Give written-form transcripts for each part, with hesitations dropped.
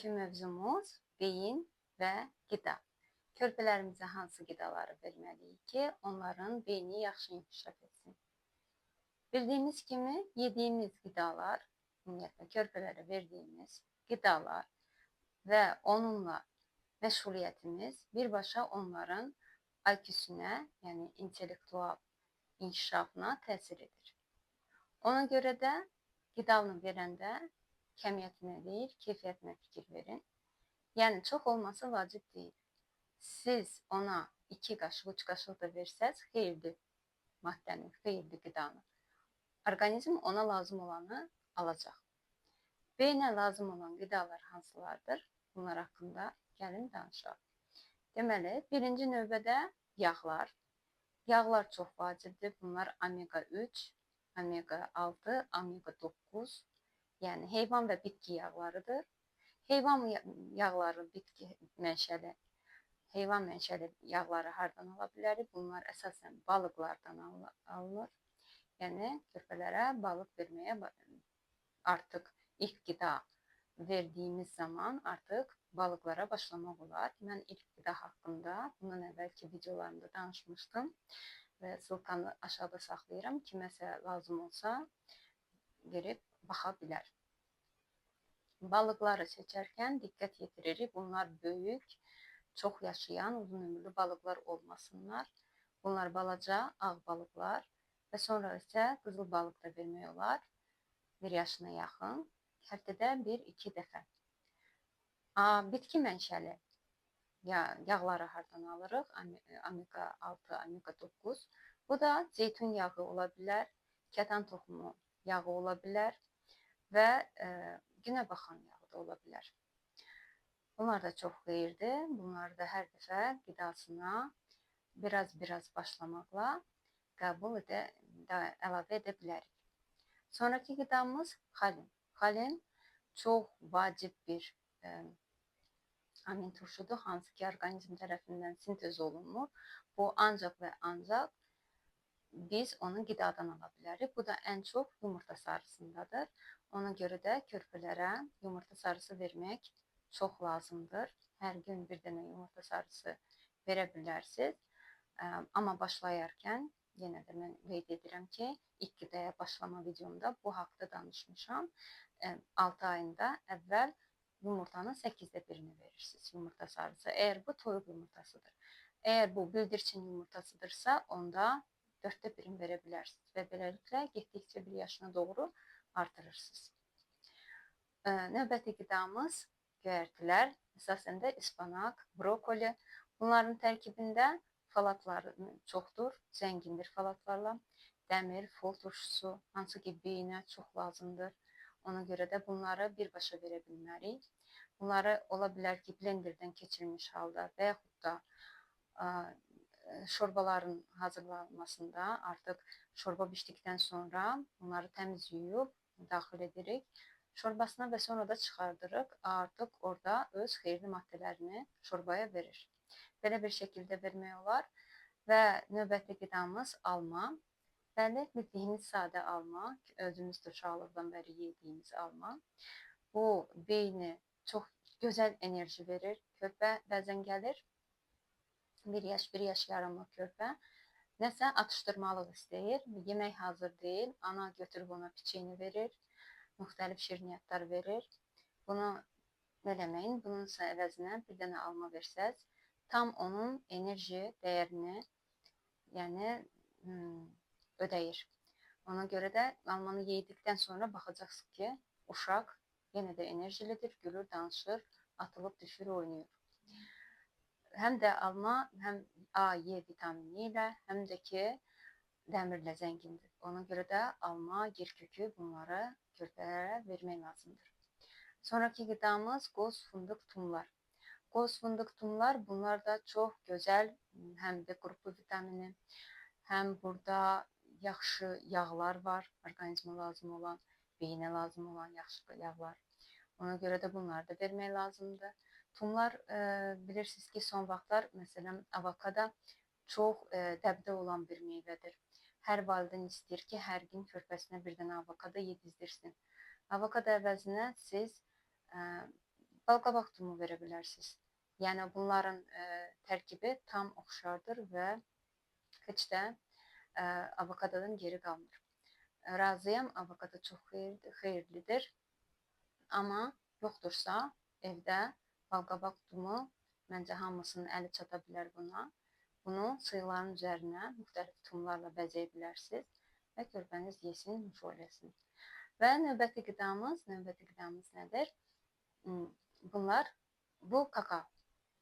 Bugünkü mövzumuz beyin və qida. Körpələrimizə hansı qidaları verməliyik ki, onların beyni yaxşı inkişaf etsin. Bildiyimiz kimi yediyimiz qidalar, ümumiyyətlə körpələrə verdiyimiz qidalar və onunla məşğuliyyətimiz birbaşa onların IQ-sünə, yəni intellektual inkişafına təsir edir. Ona görə də qidanı verəndə kəmiyyətinə deyil, keyfiyyətinə fikir verin. Yəni çox olması vacib deyil. Siz ona 2 qaşıq, 3 qaşıq da versəz, xeyirli maddəni, xeyirli qidanı, orqanizm ona lazım olanı alacaq. Beynə lazım olan qidalar hansılardır? Bunlar haqqında gəlin danışaq. Deməli, birinci növbədə yağlar. Yağlar çox vacibdir. Bunlar omega 3, omega 6, omega 9, yəni heyvan və bitki yağlarıdır. Heyvan yağları bitki mənşəli, heyvan mənşəli yağları hardan ala bilərik? Bunlar əsasən balıqlardan alınır. Yəni körpələrə balıq verməyə artıq ilk qida verdiyimiz zaman artıq balıqlara başlamaq olar. Mən ilk qida haqqında bundan əvvəlki videolarımda danışmışdım və sılkanı aşağıda saxlayıram. Kiməsə lazım olsa girib baxa bilər. Balıqları seçərkən diqqət yetiririk. Bunlar böyük, çox yaşayan, uzun ömürlü balıqlar olmasınlar. Bunlar balaca ağ balıqlar və sonra isə qızıl balıq da vermək olar. 1 yaşına yaxın, həftədə 1-2 dəfə. Bitki mənşəli yağları hardan alırıq? Omega 6, omega 9. Bu da zeytun yağı ola bilər, kətan toxumu yağı ola bilər və günəbaxan yağı da ola bilər. Bunlar da çox xeyirdir. Bunları da hər dəfə qidasına biraz-biraz başlamaqla qəbul əlavə edə bilərik. Sonraki qidamız xolin. Xolin çox vacib bir amin turşudur, hansı ki orqanizm tərəfindən sintez olunmur. Bu ancaq və ancaq biz onu qidadan ala bilərik. Bu da ən çox yumurta sarısındadır. Ona görə də körpələrə yumurta sarısı vermək çox lazımdır. Hər gün bir dənə yumurta sarısı verə bilərsiniz. Amma başlayarkən yenə də mən qeyd edirəm ki, ilk qidaya başlama videomda bu haqda danışmışam. 6 ayında əvvəl yumurtanın 8-də birini verirsiniz, yumurta sarısı. Əgər bu toyuq yumurtasıdır. Əgər bu bildirçin yumurtasıdırsa, onda 4-də birini verə bilərsiniz və beləliklə getdikcə 1 yaşına doğru artırırsınız. Növbəti qidamız göyərtilər, əsasən də ispanak, brokoli. Bunların tərkibində falatlar çoxdur, zəngindir falatlarla. Dəmir, fol turşusu, hansı ki beyinə çox lazımdır. Ona görə də bunları birbaşa verə bilmərik. Bunları ola bilər ki, blenderdən keçirilmiş halda və yaxud da şorbaların hazırlanmasında artıq şorba bişdikdən sonra bunları təmiz yuyub daxil edirik şorbasına və sonra da çıxardırıq. Artıq orada öz xeyirli maddələrini şorbaya verir. Belə bir şəkildə vermək olar. Və növbəti qidamız alma. Bəli, bildiyimiz sadə alma, özümüz də uşaqlıqdan bəri yediyimiz alma. Bu beyni çox gözəl enerji verir. Körpə bəzən gəlir, 1 yaş, 1 yaş yarımlıq körpə nəsə atışdırmalıq istəyir, yemək hazır deyil, ana götürüb ona piçeni verir, müxtəlif şirniyyatlar verir. Bunu eləməyin, bununsa əvəzinə bir dənə alma versəz, tam onun enerji dəyərini, yəni ödəyir. Ona görə də almanı yedikdən sonra baxacaqsınız ki, uşaq yenə də enerjilidir, gülür, danışır, atılıb düşür, oynayır. Həm də alma həm A, E vitamini ilə, həm də ki dəmirlə zəngindir. Ona görə də alma, gir kökü bunları körpələrə vermək lazımdır. Sonraki qidamız qoz, fındıq, tumlar. Qoz, fındıq, tumlar bunlar da çox gözəl həm B qrupu vitamini, həm burada yaxşı yağlar var, orqanizmə lazım olan, beyinə lazım olan yaxşı yağlar. Ona görə də bunları da vermək lazımdır. Tumlar bilirsiniz ki, son vaxtlar məsələn avokado çox dəbdə olan bir meyvədir. Hər valideyn istəyir ki, hər gün körpəsinə bir dənə avokado yedizdirsin. Avokado əvəzinə siz Balqabaq tumu verə bilərsiniz. Yəni bunların tərkibi tam oxşardır və heç də avokadodan geri qalmır. Razıyam, avokado çox xeyirlidir. Amma yoxdursa evdə balqabaq tumu, məncə hamısının əli çata bilər buna. Bunu sıyıqların üzərinə müxtəlif tumlarla bəzəyə bilərsiniz və körpəniz yesin, nuş eləsin. Və növbəti qidamız nədir? Bu kakao.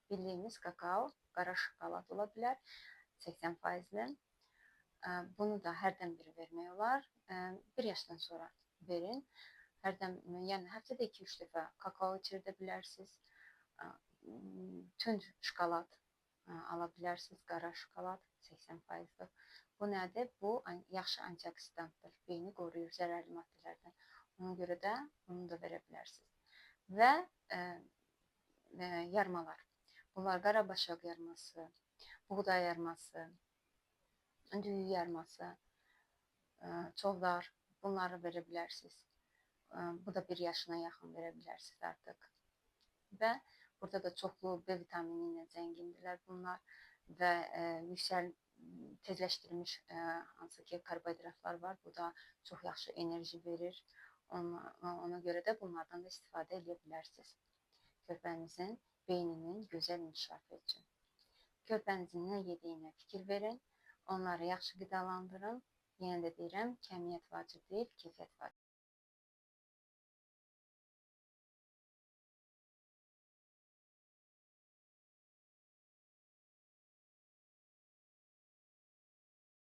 Bildiyimiz kakao, qara şokolad ola bilər, 80%li. Bunu da hərdən bir vermək olar. 1 yaşdan sonra verin. Hərdən, yəni həftədə 2-3 dəfə kakao içirdə bilərsiniz. Tünd şokolad ala bilərsiniz, qara şokolad 80%lik. Bu nədir? Bu yaxşı antioksidantdır. Beyni qoruyur zərərli maddələrdən. Ona görə də bunu da verə bilərsiniz. Və yarmalar. Bunlar qarabaşaq yarması, buğday yarması, düyü yarması, çovdar, bunları verə bilərsiniz. Bu da 1 yaşına yaxın verə bilərsiniz artıq. Və burada da çoxlu B vitamini ilə zəngindirlər bunlar və yüksəl tezləşdirilmiş hansı ki karbohidratlar var. Bu da çox yaxşı enerji verir. Ona görə də bunlardan da istifadə edə bilərsiniz. Körpənizin beyninin gözəl inkişafı üçün. Körpənizin nə yediyinə fikir verin. Onları yaxşı qidalandırın. Yenə də deyirəm, kəmiyyət vacib deyil, keyfiyyət vacibdir.